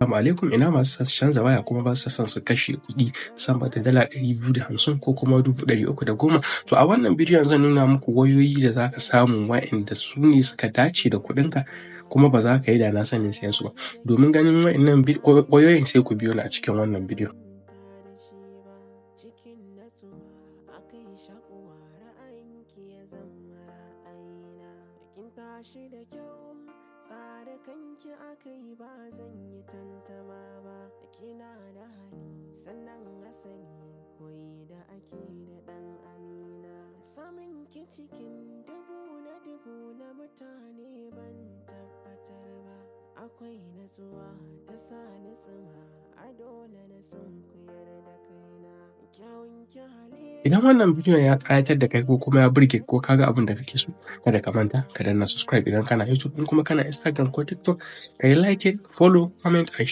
Assalamu alaikum. Ina masu son su canza waya kuma ba su son su kashe kuɗi sama da $250 ko kuma 310,000? To, a wannan bidiyon zan nuna muku wayoyi da za ka samu wa'inda su ne suka dace da kuɗinka kuma ba za ka yi da na sanin siyan su ba. Domin ganin wa'innan wayoyin, sai ku biyo ni a cikin wannan bidiyon. Cikin natsuwa akai shakuwa, ra'ayinki ya zama ra'ayina. Kin tashi da kyau, tsara kanki akai, ba zan yi tantama ba. Kina da hali, sannan asali koyi da ake da ɗan amina. Samun ki cikin dubu na dubu na mutane, ban tabbatar ba. Akwai natsuwa ta sa ni tsima, a dole na sunkuyar da kaina. Kyawun ki hali Idan wannan bidiyon ya ƙayatar da kai ko kuma ya burge ko ka ga abin da kake so, kada ka manta ka danna subscribe idan kana YouTube, in kuma kana Instagram ko TikTok, ka yi like, follow, comment and share.